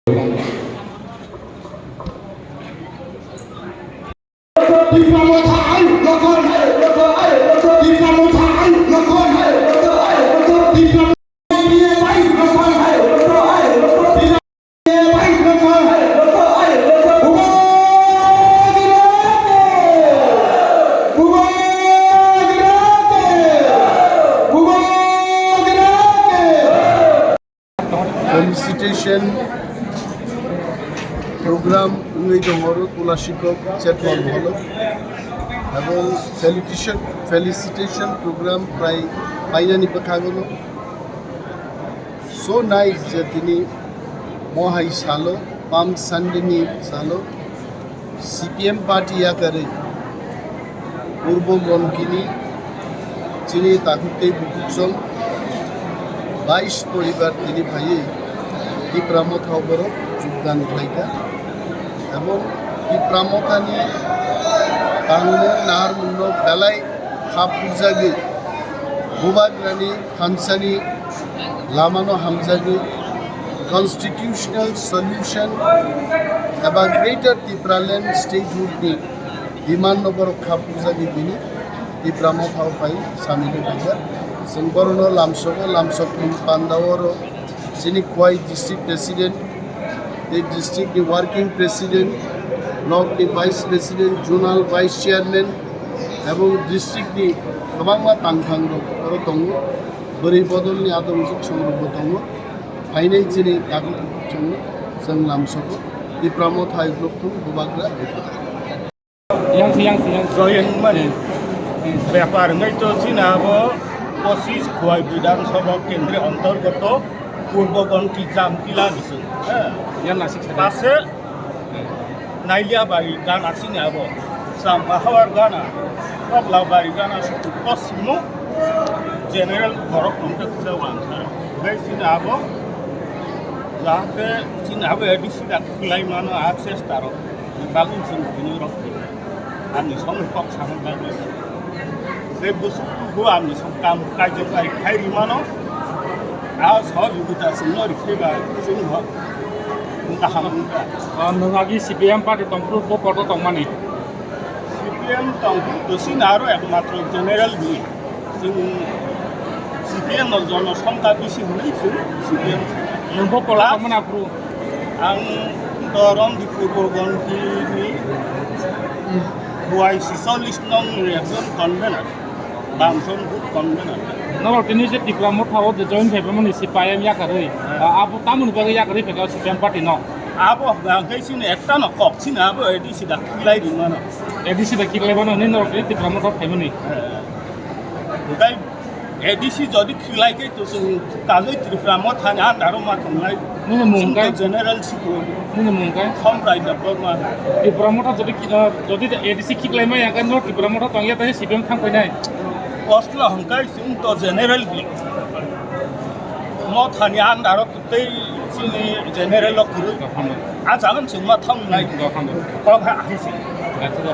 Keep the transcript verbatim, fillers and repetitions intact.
Felicitation program wngwi tongo oro Tulashikok Chetwal Hall o. Abo felicitation, felicitation program prai painani bwkhago no. So nice je tini mohai salo, Palm Sunday ni salo, C P M party yakarwi Purbo Gonkini chini takhuk tei bukhuk song bais poribar tini phaiwi Tipra Motha o borok jogdan khlaikha. Ebong Tipra Mothani tangmung naharmungno belai kha purjagwi Bubagrani thansani lamano hamjagwi constitutional solution eba Greater Tipraland Statehood ni demand no borok kha purjagwi bini Tipra Motha o pai samino paijak. Chwng borokno lamsogo, lamsokni panda oro chini Khowai District President, tei district ni working president, block ni vice president, zonal vice chairman, ebong district ni kwbangma tangthang rok oro tongo, bwrwi bodol ni adong song rok bo tongo, phainai chini dagok chwng, chwng lamsogo, Tipra Motha hai block thung Bubagra. Yang si, yang si, yang si. Joyeng mani. Bepar ngai to chini abo pochis Khowai Bidhan Sabha Kendri antargato Purbo Gonki Jamtila ni song. Yang nasik sa. Pase Nailia bari gana chini abo. Chamba hawar gana. Pabla bari gana suku posimo. General borok tongte kisa wansar. Ngai chini abo. Jahate chini abo A D C da khwlai mano access taro. Bagwi chwng bini rok ani song kok sanang bagwi. Tei bwswk tubu ani song kam kaijak bai khai rimano. A sohojogita chwngno rikhe ba chwng bo kaham wngkha. Ah, nwng agi C P M party tongphuru bo poto tongmani? C P M tongphuru to chini aro ekmatro general bini. Chwng C P M no jono songkha bisi hwnwi chwng C P M. Nwng bo pola tongmani aphuru? Ang to Romdipur Bogonki ni Khowai sisollis nong ni ekjon convener, Bamson Group convener. Norok tini je Tipra Motha o je join khaimani C P I M yakarwi, ah, abo tamoni bagwi yakarwi phaikha C P M party no? Abo hwnkhe chini ekta no kok chini abo A D C da khilai rimano. A D C da khilai mano hwnwi norok tini Tipra Motha o phaimani? Hwnkhe A D C jodi khilai khe to chwng kajoi Tripura Mothani andaro ma tongnai. Nini mung chwng to kai? General sikho. Nini mung kai? Somrai Debbarma. Tripura Motha jodi ki-, ah, jodi A D C khiklai maya khe no Tripura Motha tongya tei C P M thang painai. Kosla hongkai chwng to general bi. Mothani andaro tei chini general o khurui. Dophano. A jagan chwng ma thang nai. Dophano. Kok ha hai si. Acha.